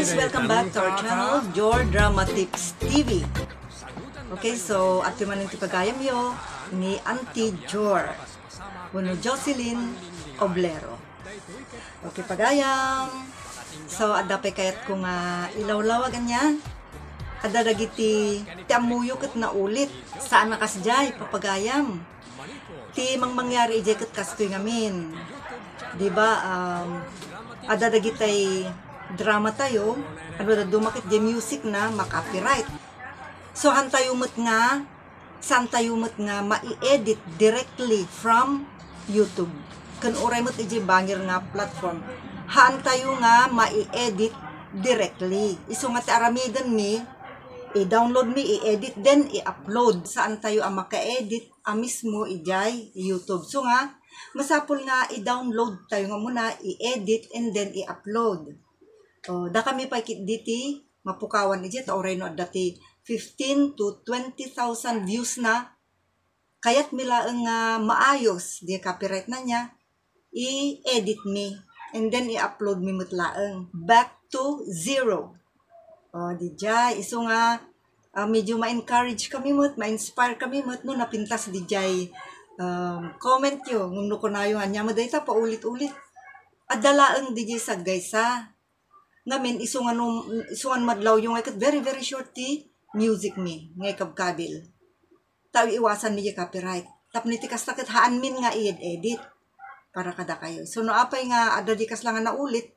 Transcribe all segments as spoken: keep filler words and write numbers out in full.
Welcome back to our channel, Jor Drama Tips T V. Okay, so adtoy manen ti pagayamyo ni Auntie Jor wenno Jocelyn Oblero. Okay, pagayam. So, adda pay kayatko nga ilawlawag ania. Adda dagiti ti ammoyo ket naulit. Saan a kasdiay, papagayam. Ti mangmangyari idiay ket kastoy ngamin. Di ba, um, adda dagitay drama tayo, ano, dadduma ket di music na, ma-copyright. So, hantayo met nga, santayo met nga ma-edit directly from YouTube. Ken uray met idiay bangir nga platform. Hantayo nga ma-edit directly. Isu nga ti aramiden mi, i-download mi, i-edit, then i-upload. Saan tayo a maka-edit a mismo idiay YouTube. So nga, masapul nga i-download tayo nga muna, i-edit, and then i-upload. O, dakami pay ket diti mapukawan idiay, ta uray no adda ti fifteen to twenty thousand views na, kayatmi laeng nga maayos di copyright na niya, i-edit mi, and then i-upload mi met laeng. Back to zero. O, di jay, isu nga, ah, medyo ma-encourage kami met, ma-inspire kami met, no, napintas di jay, um, comment yo, ngem no kunayo nga, ania met dayta, paulit-ulit. Adda laeng di jay saggaysa. Ngamin, isu nga no, isu nga madlawyo nga ket very, very short ti music mi, nga ikabkabil. Ta iwasan mi di copyright. Tapno iti kasta ket haanmin nga i-edit. Para kadakayo. So, no apay nga adda di kasla nga naulit,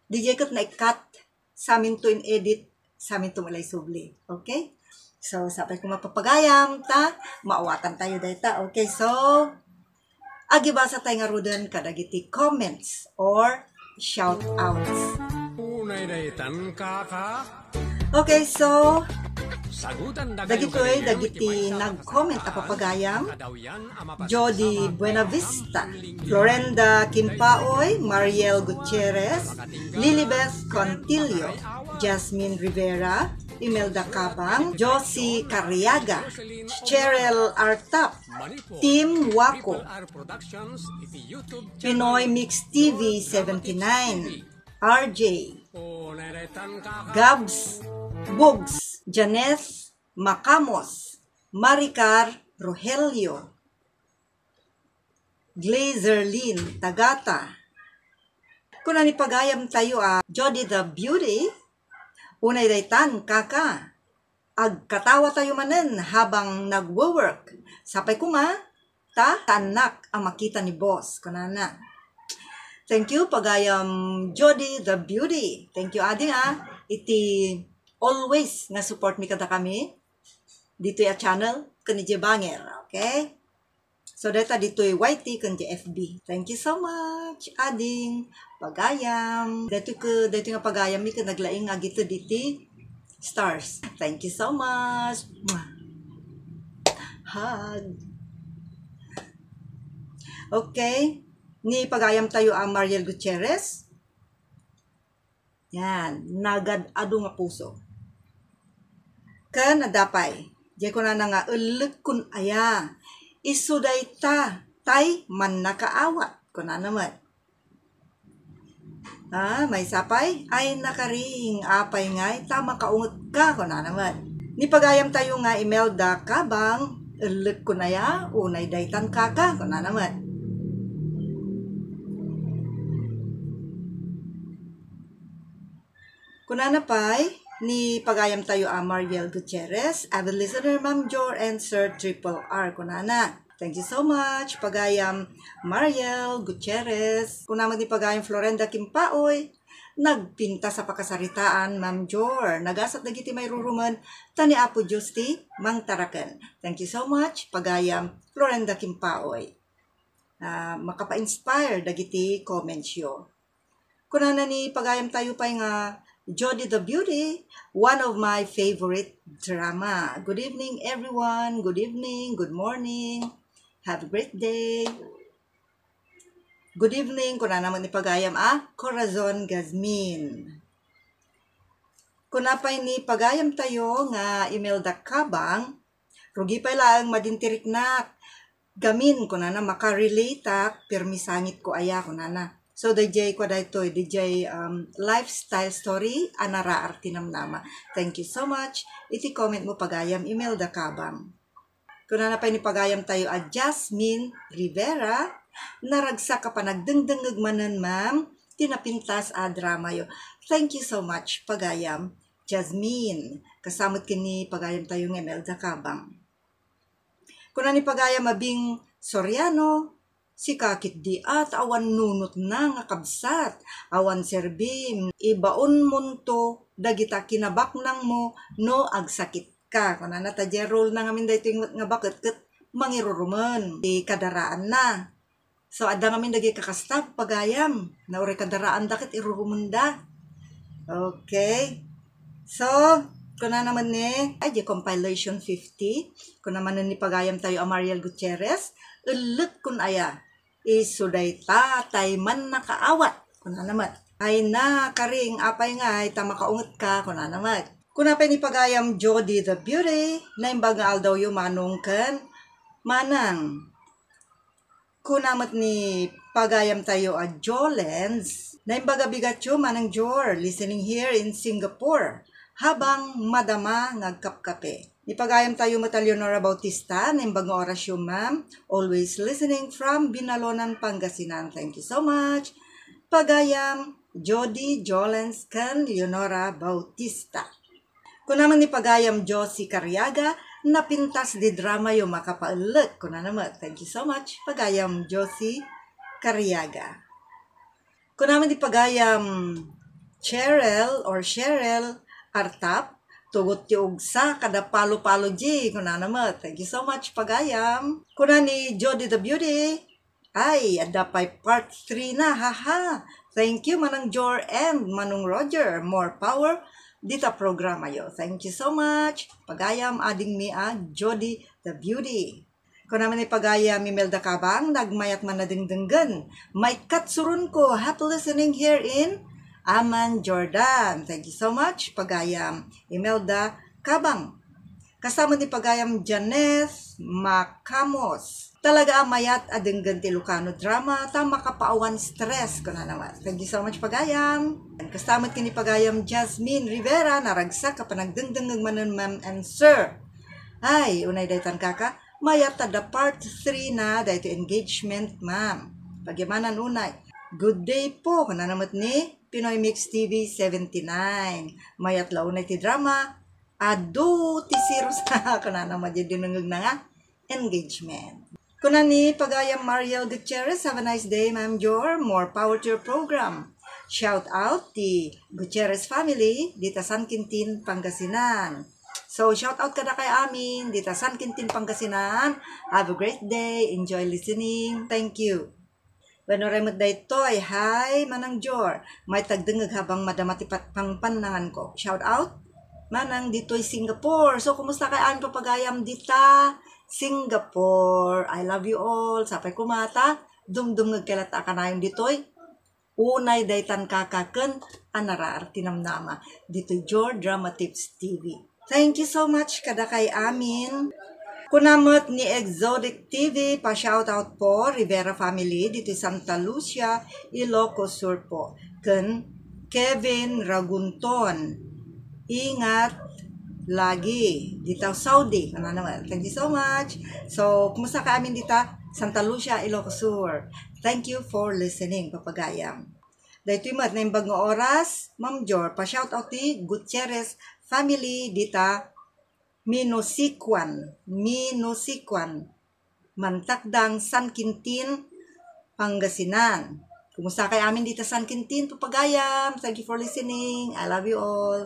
di jay ket na-cut, saminto in-edit, saminto met la isubli. Okay? So, sapay koma papagayam, ta, maawatan tayo dayta. Okay, so, agibasa tayo ngaruden kadagiti comments or shoutouts. Unay daytan, kaka. Okay, so, dagitoy dagiti nag-comment a papagayam. Jody Buenavista, Florenda Kimpaoy, Mariel Gutierrez, Lilibeth Contillo, Jasmine Rivera, Imelda Cabang, Josie Carriaga, Cheryl Artap, Team Waco, Pinoy Mix T V seventy-nine, R J, Gabs, Bugs, Janeth Macamos, Maricar Rogelio, Glazerlin Tagata. Kuna ni pagayam tayo a Jody the Beauty, unay daytan, kaka. Agkatawa tayo manen habang nagwo-work. Sapay koma, ta, tanak a makita ni boss, kunana. Thank you, pagayam Jody the Beauty. Thank you, ading, ah. Iti always nga support mi kadakami. Ditoy a channel, ken iti banger, okay? So, dayta ditoy Y T ken iti F B. Thank you so much, ading, pagayam. Daytoy ke, daytoy nga pagayam mi ket naglaing nga agited iti stars. Thank you so much. Mwah. Hug. Okay. Ni pagayam tayo a Mariel Gutierrez. Yan, nagad-adu nga puso. Ken adda pay, diay kunana nga, "Ellekkon aya, isu dayta tay mannakaawat," kunana met. Ah, maysa pay, "Ay, nakaring, apay ngay ta makaungetka," kunana met. Ni pagayam tayo nga Imelda Cabang, "Ellekkon aya, unay daytan kaka," kunana met. Kunana pay ni pagayam tayo a Mariel Gutierrez, avid listener, Ma'am Jor and Sir Triple R, kunana. Thank you so much, pagayam Mariel Gutierrez. Kuna met ni pagayam Florenda Kimpaoy, nagpintas a pakasaritaan, Ma'am Jor. Nagasat dagiti mairurumen, ta ni Apo Dios ti mangtaraken. Thank you so much, pagayam Florenda Kimpaoy. Ah, makapa-inspire dagiti comments yo. Kunana ni pagayam tayo pay nga, "Jody the Beauty, one of my favorite drama." Good evening, everyone. Good evening, good morning. Have a great day. Good evening, kunana met ni pagayam a Corazon Gazmin. Kuna pay ni pagayam tayo nga Imelda Cabang, "Rugi pay laeng madin ti riknak. Gamin," kunana, "makarelateak, permi sangitko aya," kunana. to D J ko daytoy, D J, um, lifestyle story, a naraar ti namnama. Thank you so much. Iti comment mo, pagayam, Imelda Kabang. Kunana pay ni pagayam tayo a Jasmine Rivera, naragsak a panagdengdengngeg manen, ma'am, ti napintas a dramayo. Thank you so much, pagayam Jasmine. Kasamot ken ni pagayam tayo nga Imelda Kabang. Kuna ni pagayam a Bing Soriano, sika ketdi a ta awan nunotna nga kabsat, awan serbim, ibaonmonto dagita kinabaknangmo no agsakitka. Kunana ta diay rule na ngamin daytoy nga baket ket mangirurumen ti kadaraanna. So, adda ngamin dagiti kakasta, pagayam, na uray kadaraanda ket irurumenda. Okay. So, kunana met ni, ay, di compilation fifty. Kuna manen ni pagayam tayo a Mariel Gutierrez, "Ellek kun aya, isu dayta tay mannakaawat." Kunana met. "Ay na, Karing, apay ngay ta makaungetka?" Kunana met. Kuna pay ni pagayam Jody the Beauty, "Naimbag nga aldawyo, Manong ken Manang." Kuna met ni pagayam tayo a Jolens, "Naimbag a bigatyo, Manang Jor, listening here in Singapore, habang madama nga agkapkape." Ni pagayam tayo met a Leonora Bautista, "Naimbag nga orasyo, ma'am, always listening from Binalonan, Pangasinan." Thank you so much. Pagayam Jody, Jolens, ken Leonora Bautista. Kuna met ni pagayam Josie Cariaga, "Napintas di dramayo, makapaellek." Kunana met. Thank you so much, pagayam Josie Cariaga. Kuna met ni pagayam Cheryl or Cheryl Artap, "Tugot ti ugsa kada palo-palo di." Kunana met. Thank you so much, pagayam. Kuna ni Jody the Beauty, "Ay, adda pay part three na, haha. Thank you, Manang Jor and Manong Roger. More power dita programayo." Thank you so much. Pagayam, adingmi a Jody the Beauty. Kuna met ni pagayam Imelda Kabang, "Nagmayat man a dengdenggen. Maikkat suronko. Happy listening here in Amman, Jordan." Thank you so much, pagayam Imelda Kabang. Kasta met ni pagayam Janeth Macamos, "Talaga a mayat a denggen ti Ilocano drama ta makapaawan stress," kunana met. Thank you so much, pagayam. Kasta met ken ni pagayam Jasmine Rivera, "Naragsak a panagdengdengngeg manen, ma'am and sir." Ay, unay daytan kaka, mayat ta adda part three na daytoy engagement, ma'am. Pagyamanan unay. "Good day po," kunana met ni Pinoy Mix T V seventy-nine. "Mayat la unay ti drama. Adu ti serious na," kunana met diay dinengngegna nga engagement. Kuna ni pagayam Mariel Gutierrez, "Have a nice day, Ma'am Jor. More power to your program. Shout out ti Gutierrez family dita San Quintin, Pangasinan." So, shout out kadakay amin dita San Quintin, Pangasinan. Have a great day. Enjoy listening. Thank you. Wenno, uray met daytoy, "Hi, Manang Jor. Mayat ta agdengngeg habang madama ti pat-, pangpannanganko." Shout out, Manang, ditoy Singapore. So, kumusta kay amin papagayam dita Singapore? I love you all. Sapay koma ta dumdumngegkay latta a kanayon ditoy. Unay daytan kaka ken a naraar ti namnama ditoy Jor Drama Tips T V. Thank you so much kadakay amin. Kuna met ni Exotic T V, "Pa-shoutout po, Rivera family, ditoy Santa Lucia, Ilocos Sur po, ken Kevin Ragunton. Ingat lagi dita Saudi." Kunana met. Thank you so much. So, kumusta kay amin dita Santa Lucia, Ilocos Sur? Thank you for listening, papagayam. Daytoy met, naimbag nga oras, Ma'am Jor, pa-shoutout ti Gutierrez family dita Minusikuan, Minusikuan, Mantakdang, San Quintin, Pangasinan. Kumusta kay amin dita San Quintin, papagayam? Thank you for listening. I love you all.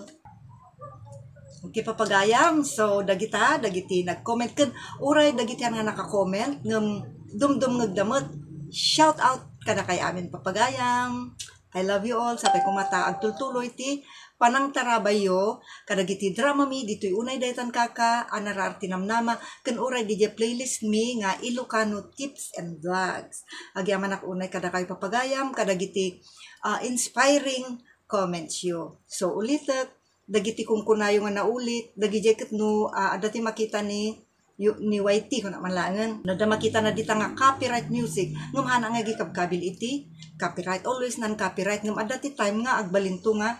Okay, papagayam. So, dagita, dagiti nag-comment ken uray dagiti nga naka-comment ngem dumdumngegda met. Shout out kadakay amin, papagayam. I love you all. Sapay koma ta agtultuloy ti panangtarabayyo kadagiti dramami ditoy unay daytan kaka a naraar ti namnama ken uray didiay playlist mi nga Ilocano Tips and Vlogs. Agyamanak unay kadakayo, papagayam, kadagiti, ah, inspiring comments yo. So, ulitek, dagiti kunkunayo nga naulit, dagidiay ket no, ah, adda ti makita ni yu-, ni Y T, kuna man laengen. No adda makitana dita nga copyright music, ngem haanna nga agikabkabil iti copyright. Always non-copyright, ngem adda ti time nga agbalinto nga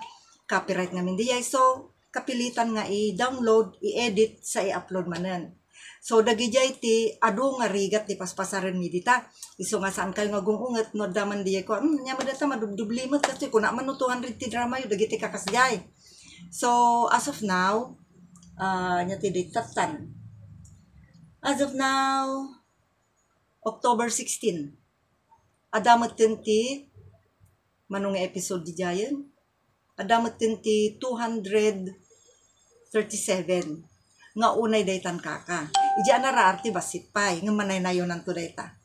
copyright ngamin diay. So, kapilitan nga i-download, i-edit, sa i-upload manen. So, dagidiay ti adu nga rigat ti paspasarenmi dita. Isu nga saankayo nga gung-unget no adda man diay kua, "Hmm, ania met dayta, madubdubli met," kasi kuna man no two hundred ti dramayo, dagiti kakasdiay. So, as of now, ah, ania ti date, tattan. As of now, October sixteen. Adda metten ti mano nga episode didiayen? Adda metten ti two hundred thirty-seven nga unay daytan kaka. Idiay a naraar ti bassit pay, ngem manaynayonanto dayta.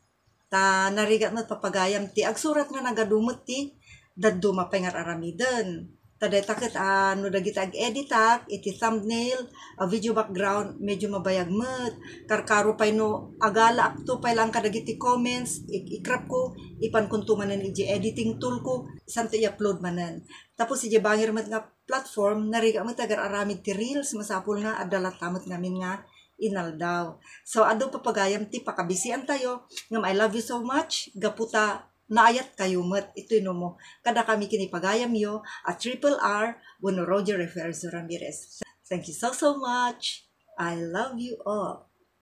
Ta narigat met papagayam ti agsurat nga nagadu met ti dadduma pay nga ar-aramiden. Ta dayta ket, ah, no dagiti ag-editak iti thumbnail, a video background, medyo mabayag met. Karkaro pay no agalaakto pay laeng kadagiti comments, ik-, ikrapko, ipankonto manen idiay editing toolko, santo i-upload manen. Tapos idiay bangir met nga platform, narigat met agar-aramid ti reels, masapul nga adda latta met ngamin nga inaldaw. So, adu papagayam ti pakabisiantayo, ngem I love you so much, gapu ta naayatkayo met, itoy no mo, kadakami ken ni pagayamyo a Triple R wenno Roger Refuerzo Ramirez. Thank you so, so much. I love you all.